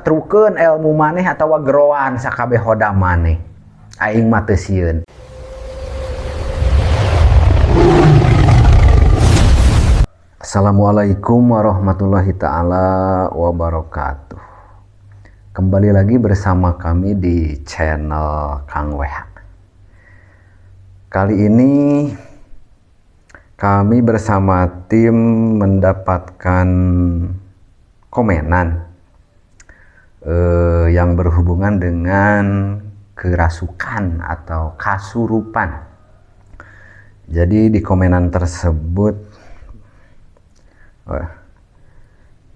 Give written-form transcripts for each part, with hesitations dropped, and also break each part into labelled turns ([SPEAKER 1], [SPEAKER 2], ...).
[SPEAKER 1] Satrukeun ilmu maneh atawa geroan sakabeh hodam maneh. Aing mah teu sieun. Assalamualaikum warahmatullahi taala wabarakatuh. Kembali lagi bersama kami di channel Kang WH. Kali ini kami bersama tim mendapatkan komenan yang berhubungan dengan kerasukan atau kasurupan. Jadi di komenan tersebut,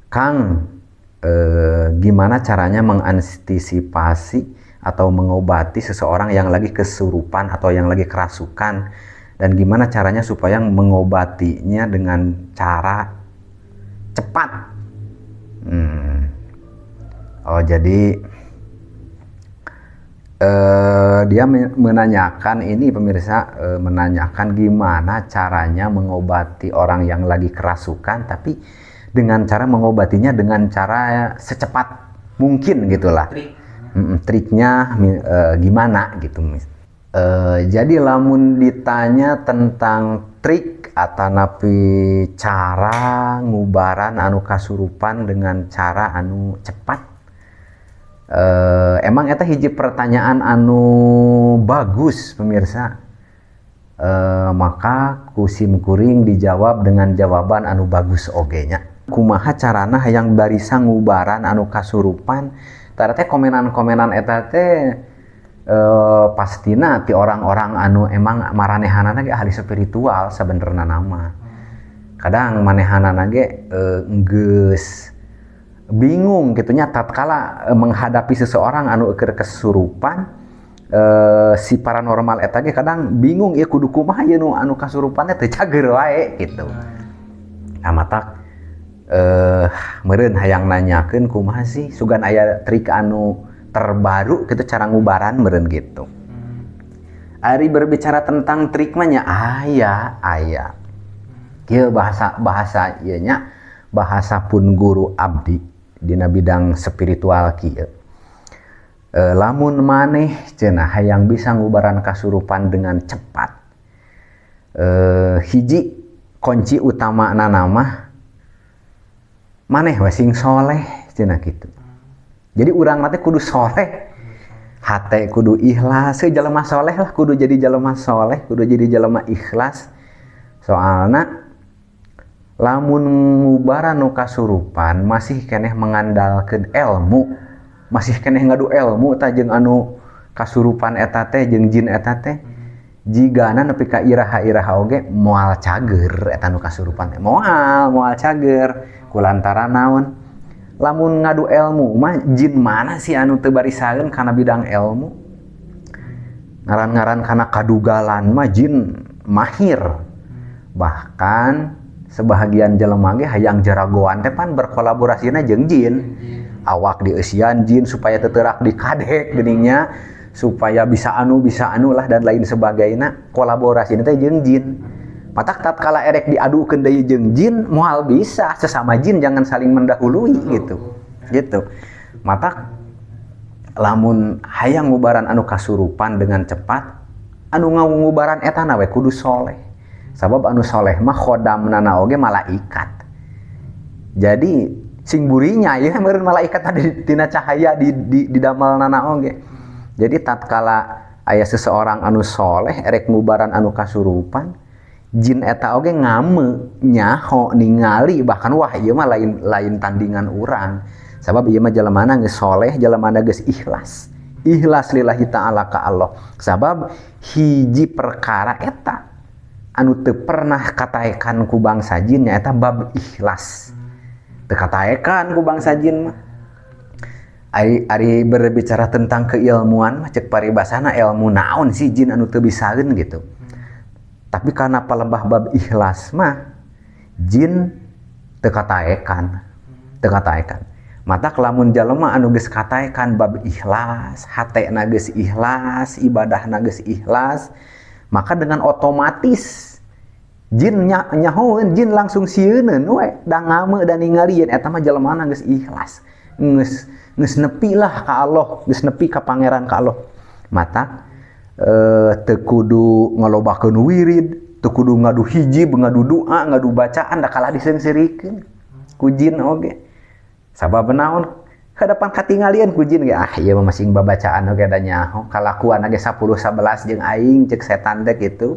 [SPEAKER 1] "Kang, gimana caranya mengantisipasi atau mengobati seseorang yang lagi kesurupan atau yang lagi kerasukan, dan gimana caranya supaya mengobatinya dengan cara cepat?" Oh, jadi dia menanyakan ini, pemirsa, menanyakan gimana caranya mengobati orang yang lagi kerasukan, tapi dengan cara mengobatinya dengan cara secepat mungkin gitulah.
[SPEAKER 2] Trik.
[SPEAKER 1] Triknya gimana gitu. Jadi lamun ditanya tentang trik atau napi cara ngubaran anu kasurupan dengan cara anu cepat, emang eta hiji pertanyaan anu bagus, pemirsa. Maka ku sim kuring dijawab dengan jawaban anu bagus oge nya. Kumaha carana hayang barisa ngubaran anu kasurupan? Tara teh komenan-komenan eta teh pastina ti orang-orang anu emang maranehanana ge ahli spiritual. Sabenerna nama kadang manehanana ge geus bingung gitu nya tatkala menghadapi seseorang anu keur kesurupan. Si paranormal eta ge kadang bingung, ieu kudu kumaha ieu, nu anu kasurupan teh teu cager wae gitu. Nah, matak meureun hayang nanyakeun kumaha sih, sugan aya trik anu terbaru gitu, cara ngubaran meureun gitu. Ari berbicara tentang trik mah nya aya aya. Kieu bahasa bahasa ieu nya, bahasa pun guru abdi dina bidang spiritual kieu. Lamun maneh cenah hayang bisa ngubaran kasurupan dengan cepat, hiji kunci utama mah maneh we sing soleh cenah gitu. Jadi urang mah teh kudu soleh, hate kudu ikhlas, jelema soleh lah, kudu jadi jelema soleh, kudu jadi jelema ikhlas. Soalna lamun ngubaran nu kasurupan masih keneh mengandalkeun ilmu, masih keneh ngadu ilmu tah jeung anu kasurupan eta teh, jeung jin eta teh, jigana nepi ka iraha-iraha oge moal cager eta nu kasurupan teh, moal moal cager. Kulantaran naon? Lamun ngadu ilmu mah, jin mana sih anu teu barisaeun kana bidang ilmu? Ngaran-ngaran kana kadugalan mah jin mahir. Bahkan sebahagian jelema ge hayang jaragoan teh pan berkolaborasina jeung jin, awak dieusian jin supaya teu teurak dikadek geuning nya, supaya bisa anu lah dan lain sebagainya. Kolaborasi teh jeung jin. Matak tatkala erek diadukeun deui jeung jin, moal bisa. Sesama jin jangan saling mendahului gitu gitu. Matak lamun hayang ngubaran anu kasurupan dengan cepat, anu ngubaran eta we kudu soleh, sabab anu soleh mah khodamna oge malaikat. Jadi sing burinya ya meureun malaikat tadi tina cahaya di damelna oge. Jadi tatkala aya seseorang anu soleh erek ngubaran anu kasurupan, jin eta oge ngame, nyaho, ningali bahkan, "Wah, ieu mah lain lain tandingan urang, sabab ieu mah jelemana geus soleh, jelemana geus ikhlas, ikhlas lillahi ta'ala ka Allah." Sabab hiji perkara eta anu teu pernah kataekan ku bangsa jin nyaeta bab ikhlas, teu kataekan ku bangsa jin mah. Ari, ari berbicara tentang keilmuan mah, cek paribasana ilmu naon sih jin anu teu bisaeun gitu. Tapi karena palebah bab ikhlas mah jin teu kataekan, teu kataekan. Matak lamun jalema anu geus kataekan bab ikhlas, hatena geus ikhlas, ibadahna geus ikhlas, maka dengan otomatis jin nyahoeun, jin langsung sieuneun we da ngame dan ningalieun eta mah jelemana geus ikhlas. Geus geus nepi lah ka Allah, geus nepi ka pangeran ka Allah. Mata teu kudu ngalobakeun wirid, teu kudu ngadu hijib, ngadu doa, ngadu bacaan, da kalah diseungseurikeun ku jin oge. Sabab naon? Hadapan katinggalian ku jin ge, ah ieu mah masing babacaan oge da nyaho, kalakuan ge 10 11 jeung aing cek setan teh kitu.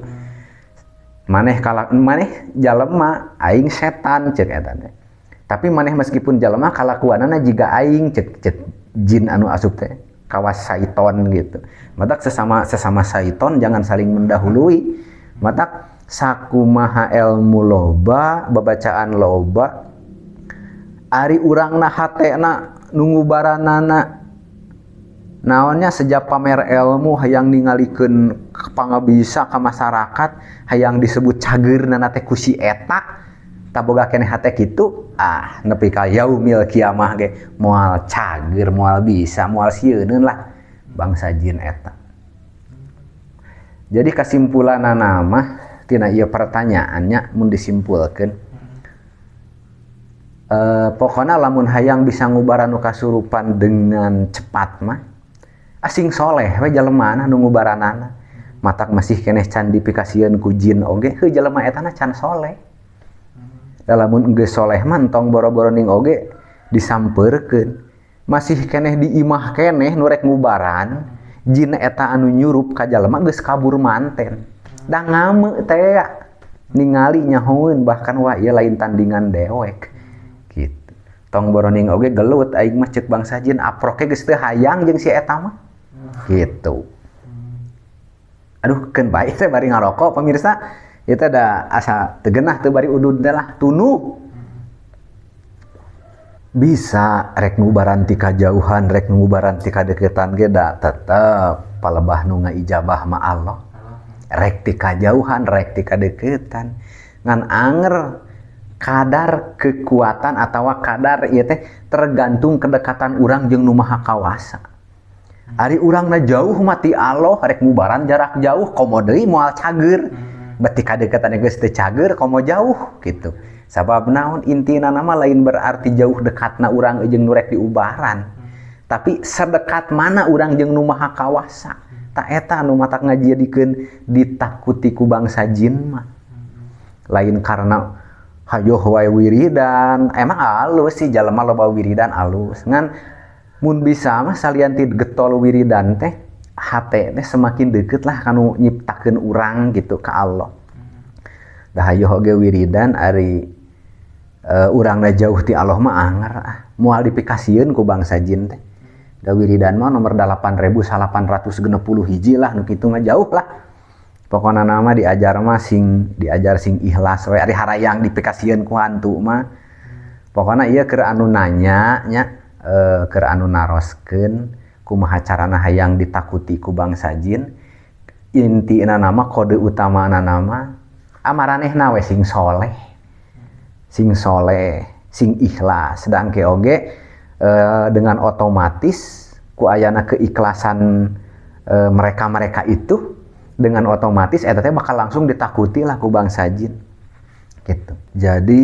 [SPEAKER 1] Maneh kala maneh jalema, aing setan cek eta teh. Tapi maneh meskipun jalema kalakuanana jiga aing cek cek jin anu asup teh, kawas saiton gitu. Matak sesama sesama saiton jangan saling mendahului. Matak sakumaha ilmu loba, babacaan loba, ari urangna hatena nu ngubaranana naonnya sejak pamer ilmu hayang ningalikeun pangabisa ka masyarakat, hayang disebut cageurna teh ku si eta, taboga keneh hate kitu, ah nepi ka yaumil kiamah ge moal cager, moal bisa, moal sieuneun lah bangsa jin eta. Jadi kesimpulanana mah tina ieu pertanyaannya mun disimpulkeun, pokona lamun hayang bisa ngubaran nu kasurupan dengan cepat mah asing soleh we jelemana nu ngubaranana. Matak masih keneh can dipikasieun ku jin oge heuh jelema etana can soleh. Da lamun geus soleh mah entong boro-boro ning oge disampeurkeun. Masih keneh di imah keneh nu rek ngubaran, jin eta anu nyurup ka jalema geus kabur manten. Da ngame teh ningali nyahoeun bahkan wah ieu lain tandingan dewek gitu. Tong boroning oge gelut aing mah ceuk bangsa jin aproke geus teu hayang jeung si eta mah. Gitu. Aduh keun bae teh bari ngarokok pemirsa. Ieu teh da asa teu geunah teu bari udud teh lah tunu. Bisa rek ngubaran ti kajauhan rek ngubaran ti kadeukeutan ge da tetep palebah nu ngaijabah ma Allah. Rek ti kajauhan rek ti kadeuketan ngan anger kadar kekuatan atawa kadar ieu teh tergantung kedekatan urang jeung nu Maha Kawasa. Ari urangna jauh mah ti Allah rek ngubaran jarak jauh komo deui moal cager. Beti kadeuketan geus teu cager komo jauh gitu. Sabab naon intina nama lain berarti jauh dekatna urang jeung nu rek diubaran. Tapi sedekat mana urang jeung nu Maha Kawasa. Ta eta anu matak ngajadikeun ditakuti ku bangsa jin mah. Lain karena hayoh wae wiridan, emang alus sih jalema loba wiridan alus. Ngan mun bisa mah salian ti getol wiridan teh hate teh semakin deket lah kanu nyiptakeun urang gitu ka Allah. Da hayoh oge wiridan ari urangna jauh ti Allah mah anger ah moal dipikasieun ku bangsa jin teh. Da wiridan mah nomor 8861 hiji lah nu kitu mah jauh lah. Pokona nama diajar mah sing diajar sing ikhlas we ari harayang dipikasieun ku hantu mah. Pokona ieu keur anu nanya nya, keur anu naroskeun kumaha carana hayang ditakuti ku bangsa jin. Intina nama kode utamana nama amaranehna we sing soleh. Sing soleh, sing ikhlas. Sedangke oge dengan otomatis ku ayana keikhlasan mereka-mereka itu dengan otomatis eta teh bakal langsung ditakuti lah ku bangsa jin gitu. Jadi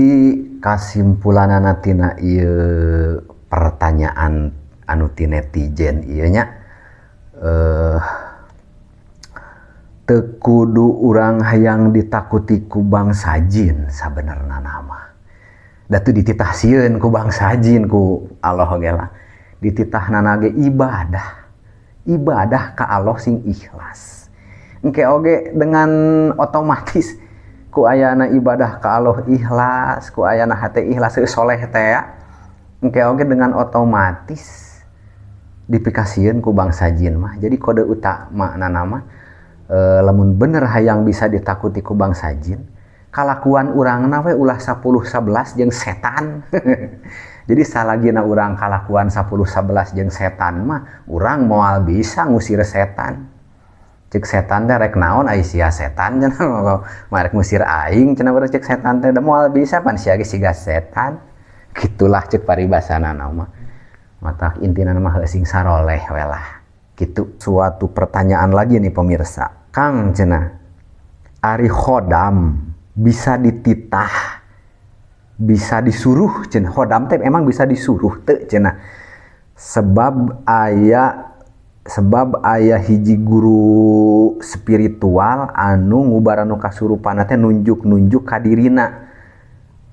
[SPEAKER 1] kasimpulanana tina ieu pertanyaan anu ti netizen ieu nya, teu kudu urang hayang ditakuti ku bangsa jin sabenerna nama. Da teu dititah sieun ku bangsa jin ku Allah oge lah. Dititahna ge ibadah. Ibadah ka Allah sing ikhlas. Engke oge dengan otomatis ku ayana ibadah ka Allah ikhlas, ku ayana hate ikhlas soleh teh. Engke oge dengan otomatis dipikasieun ku bangsa jin mah. Jadi kode utama nama lamun bener hayang bisa ditakuti ku bangsa jin, kalakuan urangna we ulah 10 11 jeung setan. Jadi salagina urang kalakuan 10 11 jeung setan mah urang moal bisa ngusir setan. Cek setan teh rek naon ai sia setan cenah mah rek ngusir aing cenah baru cek setan teh da moal bisa pan sia ge siga setan. Gitulah cek paribasana mah. Matak intina mah heuh sing saroleh we lah. Gitu. Suatu pertanyaan lagi nih pemirsa. Kang cenah, ari khodam bisa dititah, bisa disuruh cenah. Khodam teh emang bisa disuruh teu cenah. Sebab aya hiji guru spiritual anu ngubaran nu kasurupan teh nunjuk-nunjuk ka dirina,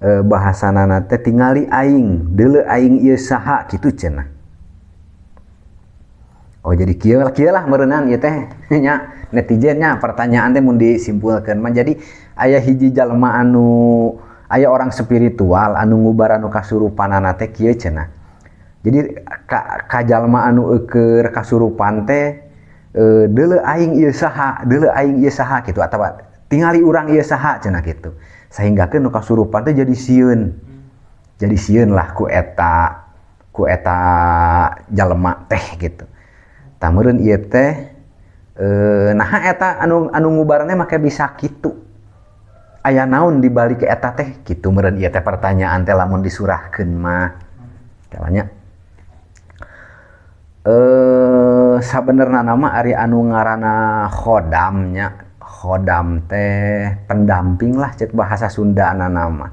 [SPEAKER 1] bahasanana teh tingali aing, deuleu aing ieu saha, kitu cenah. Oh, jadi kieu kieu lah meureunan ieu teh nya, netizennya. Pertanyaan teh mun disimpulkeun mah, jadi aya hiji jalma anu aya orang spiritual anu ngubaran nu kasurupanana teh kieu cenah. Jadi ka jalma anu eueur kasurupan teh, deuleu aing ieu saha, deuleu aing ieu saha, kitu, atawa tingali urang ieu saha cenah kitu, sehinggakeun nu kasurupan teh jadi sieun, jadi sieun lah ku eta jalma teh gitu. Tah, meureun ieu teh naha eta anu anu ngubaran teh make bisa kitu, aya naon di balik eta teh, kitu meureun ieu teh pertanyaan teh lamun disurahkeun mah. Kalanya sabenerna nama ari anu ngaranna khodamnya, khodam teh pendamping lah cek bahasa Sunda nama.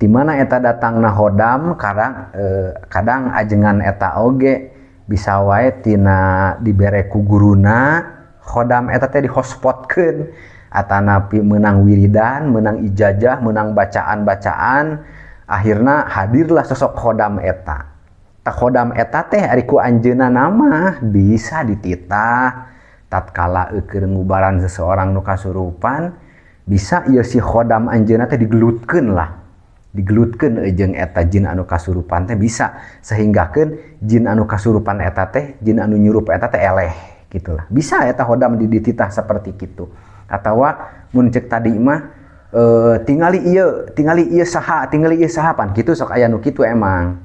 [SPEAKER 1] Di mana eta datangna khodam, kadang kadang ajengan eta oge bisa wae tina dibere ku guruna khodam eta teh, dihospotkeun atanapi menang wiridan, menang ijazah, menang bacaan-bacaan, akhirna hadirlah sosok khodam eta. Tah, khodam eta teh ari ku anjeunna nama bisa dititah tatkala keur ngubaran seseorang nu kasurupan, bisa ieu si khodam anjeunna teh digelutkeun lah, digelutkeun jeung eta jin anu kasurupan teh, bisa sehinggakeun jin anu kasurupan eta teh, jin anu nyurup eta teh eleh gitulah. Bisa eta khodam dititah seperti kitu, atawa mun cek tadi mah tingali ieu, tingali ieu saha, tingali ieu saha, pan kitu sok aya nu kitu emang.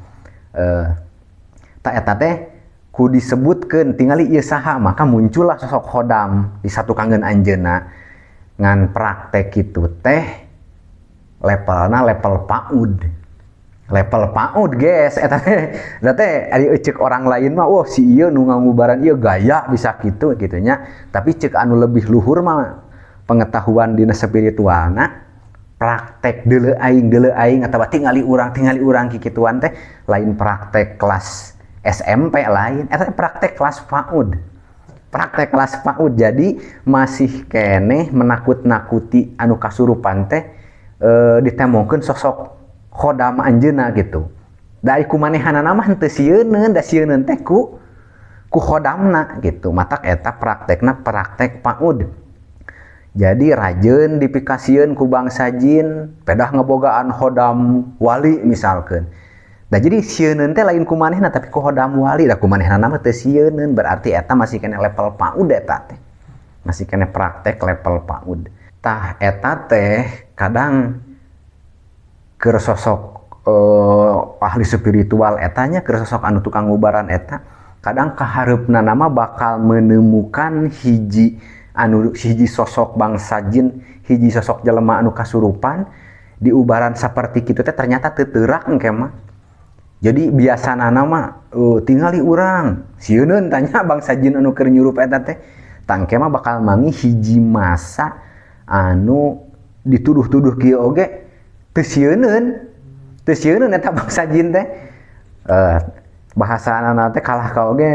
[SPEAKER 1] Tah, eta teh ku disebutkeun tingali ieu saha, maka muncullah sosok khodam di satukangeun anjeunna. Ngan praktek kitu teh levelna level PAUD, level PAUD guys eta teh. Eta teh ari ceuk orang lain mah, wah, si ieu nu ngangubaran ieu gaya bisa kitu kitu nya, tapi ceuk anu lebih luhur mah pengetahuan dina spiritualna, praktek deuleu aing, deuleu aing atawa tingali urang, tingali urang kikituan teh lain praktek kelas SMP, lain, eta praktek kelas PAUD, praktek kelas PAUD. Jadi masih keneh menakut-nakuti anu kasurupan teh, ditemokeun sosok khodam anjeunna gitu. Da ku manehanana mah henteu sieuneun, da sieuneun teh ku khodamna gitu. Matak eta praktekna praktek PAUD. Jadi rajeun dipikasieun ku bangsa jin, pedah ngebogaan khodam wali misalkeun. Nah, jadi sieuneun teh lain ku manehna, tapi ku khodam wali. Da ku manehna mah teu sieuneun, berarti eta masih keneh level PAUD eta teh. Masih keneh praktek level PAUD. Tah, eta teh kadang keur sosok ahli spiritual etanya, keur sosok anu tukang ngubaran eta, kadang kahareupna nama bakal menemukan hiji anu hiji sosok bangsa jin, hiji sosok jelema anu kasurupan diubaran seperti kitu teh ternyata teu teurak engke mah. Jadi biasana mah tingali urang sieuneun tanya bangsa jin anu keur nyurup eta teh, tah engke mah bakal manggih hiji masa anu dituduh-tuduh kieu oge teu sieuneun, teu sieuneun eta bangsa jin teh. Bahasana teh kalah ka oge,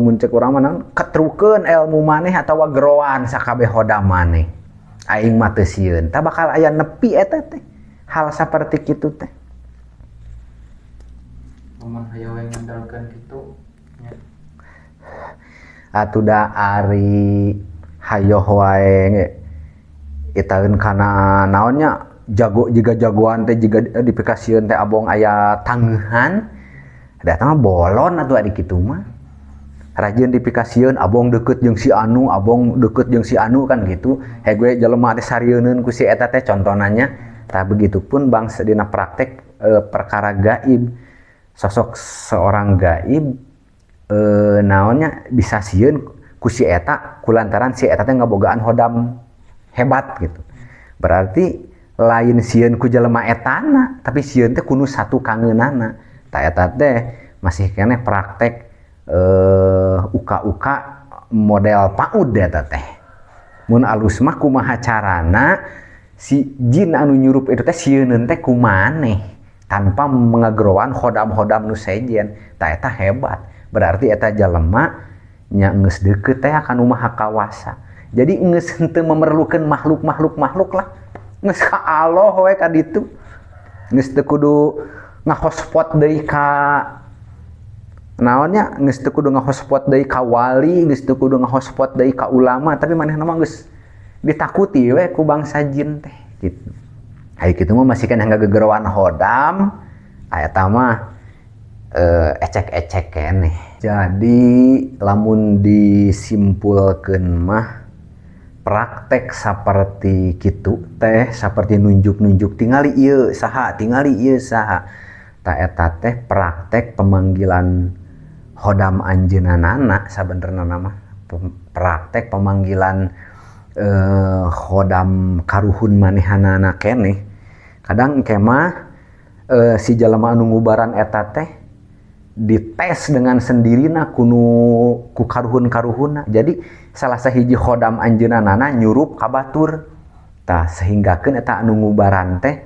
[SPEAKER 1] mun ceuk urang mah naon, ketrukeun ilmu maneh atawa geroan sakabeh khodam maneh, aing mah teu sieun. Tah, bakal aya nepi eta teh hal saperti kitu teh.
[SPEAKER 2] Lamun hayo we ngandalkeun kitu nya.
[SPEAKER 1] Atuh da ari hayoh wae itaeun kana naonnya, jago jiga jagoan teh, jiga dipikasieun teh abong aya tanggeuhan, da eta mah bolon atuh ari kitu mah. Rajin dipikasieun abong deukeut jeung si anu, abong deukeut jeung si anu, kan gitu, hege jelema teh sarieuneun ku si eta teh contohna nya. Tah, begitupun bangsa dina praktek perkara gaib, sosok seorang gaib naonnya bisa sieun ku si eta kulantaran si eta teh ngabogaan khodam hebat gitu. Berarti lain sieun ku jelema etana, tapi sieun teh ku nu satukangeunana. Tah, eta teh masih keneh praktek uka-uka model PAUD eta teh. Mun alus mah kumaha carana si jin anu nyurup itu teh sieuneun teh ku maneh. Tanpa mengageroan khodam-khodam nu sejen. Tah eta hebat. Berarti eta jalema nya geus deukeut teh ka nu Maha Kawasa. Jadi geus henteu memerlukeun makhluk-makhluk makhluk lah. Geus ka Allah we ka ditu. Geus teu kudu ngahospot deui ka naonnya, geus teu kudu ngahospot deui ka wali, geus teu kudu ngahospot deui ka ulama, tapi manehna mah geus ditakuti we ku bangsa jin teh gitu. Ai kitu mah masih keneh ngagegeroan khodam, eta mah ecek-ecek keneh. Jadi lamun disimpulkeun mah praktek saperti kitu teh, saperti nunjuk-nunjuk tingali ieu saha, tingali ieu saha. Ta eta teh praktek pemanggilan khodam anjeunna sabenerna mah, praktek pemanggilan khodam karuhun manehanana keneh. Kadang engke mah si jalma anu ngubaran eta teh dites dengan sendirina kunu ku karuhun-karuhunna. Jadi salah sahiji khodam anjeunna nyurup ka batur. Tah sehinggakeun eta anu ngubaran teh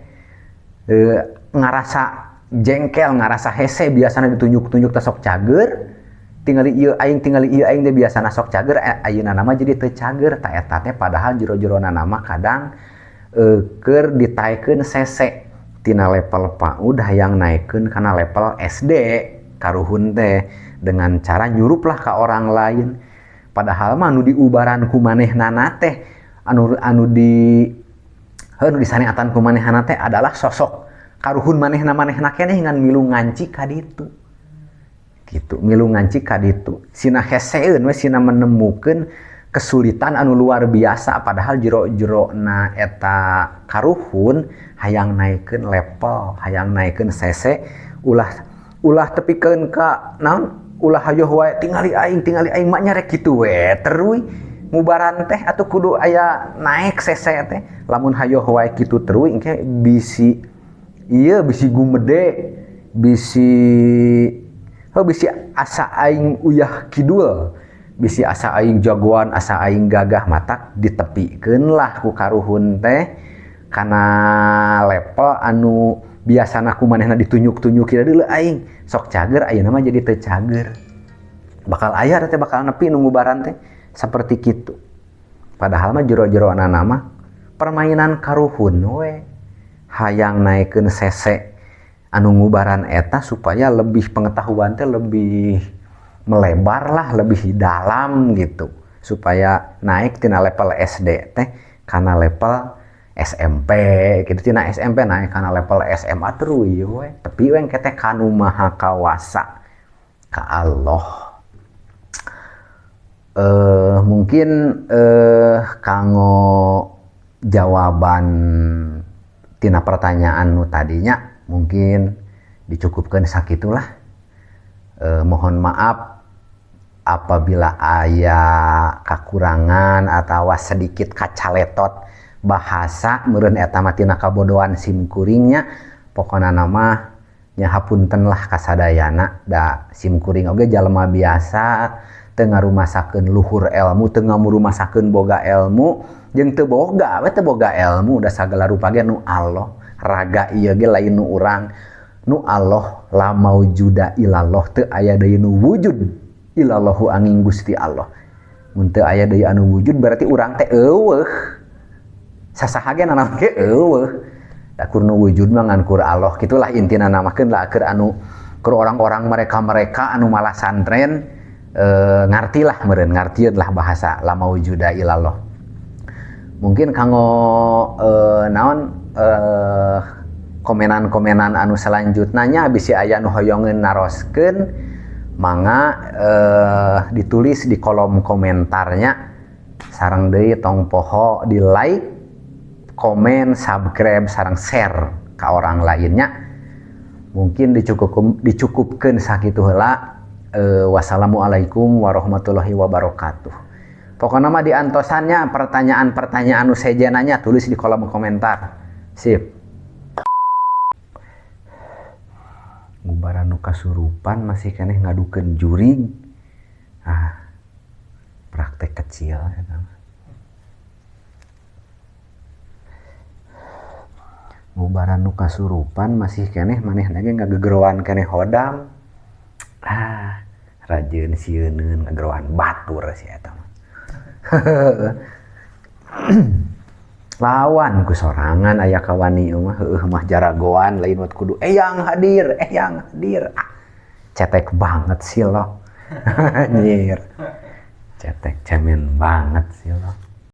[SPEAKER 1] ngarasa jengkel, ngarasa hese, biasana ditunjuk-tunjuk teh sok cager, tingali ieu aing, tingali ieu aing teh biasana sok cager, ayeuna mah jadi teu cager. Tah eta teh padahal jero-jerona mah kadang keur ditaekeun sese tina level PAUD hayang naekeun kana level SD karuhun teh dengan cara nyuruplah ka orang lain. Padahal mah anu diubaran ku manehnana teh, anu di heuh nu disaneatan ku manehna teh adalah sosok karuhun manehna-manehna keneh ngan milu nganci ka ditu. Gitu, milu nganci ka ditu. Sina heseeun we, sina menemukeun kesulitan anu luar biasa, padahal jero-jerona eta karuhun hayang naikeun level, hayang naikeun sese, ulah tepikeun ka naon, ulah hayoh wae tingali aing mak nyarek kitu we teruy mubaran teh atuh kudu aya naik sese teh. Lamun hayoh wae kitu teruy engke bisi ieu, bisi gumede, bisi heuh, bisi asa aing uyah kidul, bisi asa aing jagoan, asa aing gagah, matak ditepikeun lah ku karuhun teh kana level anu biasana ku manehna ditunjuk-tunjuk deuleu aing sok cager, ayeuna mah jadi teu cager. Bakal aya teh, bakal nepi nu ngubaran teh saperti kitu. Padahal mah jero-jeroana mah permainan karuhun we, hayang naikeun sese anu ngubaran eta supaya lebih pengetahuan teh lebih melebar lah, lebih dalam gitu, supaya naik tina level SD teh kana level SMP gitu, tina SMP naik kana level SMA teruy we. Tapi we engke teh kanu Maha Kawasa, ka Allah. Mungkin kanggo jawaban tina pertanyaan nu tadinya mungkin dicukupkan sakitulah. Mohon maaf apabila aya kakurangan atau sedikit kacaletot bahasa, meureun eta mah tina kabodohan sim kuringnya. Pokona mah nya hapunten lah kasadayana, da sim kuring oge jalma biasa, teu ngarumasakeun luhur ilmu, teu ngarumasakeun boga ilmu, jeung teu boga we, teu boga ilmu, da sagala rupa ge nu Allah, raga ieu ge lain nu urang, nu Allah. La maujuda illallah, teu aya deui nu wujud illallahu angin Gusti Allah. Mun teu aya deui anu wujud berarti urang teh eueuh, sasaha ge nanaon ge eueuh, da kur nu wujud mah ngan kur Allah. Kitulah intina namakeun lah keur anu keur orang-orang mereka-mereka anu malah santren, ngartilah meureun, ngartieun lah bahasa la maujuda illallah. Mungkin kanggo naon komenan-komenan anu selanjutnya nya bisi aya nu hoyongeun naroskeun, mangga ditulis di kolom komentarnya. Sareng deui tong poho di like, komen, subscribe, sareng share ka orang lainnya. Mungkin dicukupkeun sakitu heula. Wassalamualaikum warahmatullahi wabarakatuh. Pokoknya mah diantosannya pertanyaan-pertanyaan nu sejenanya tulis di kolom komentar. Sip. Ngubaran nu kasurupan masih keneh ngadukeun jurig. Ah, praktek kecil eta mah. Ngubaran nu kasurupan masih keneh manehna ge ngagegeroan keneh hodam. Ah, rajin sieuneun ngageroan batur si eta mah. Lawan ku sorangan aya kawani mah heueuh mah jaragoan lain wat kudu eyang hadir, eyang hadir. Ah, cetek banget sih lo. Anjir. Cetek cemen banget sih lo.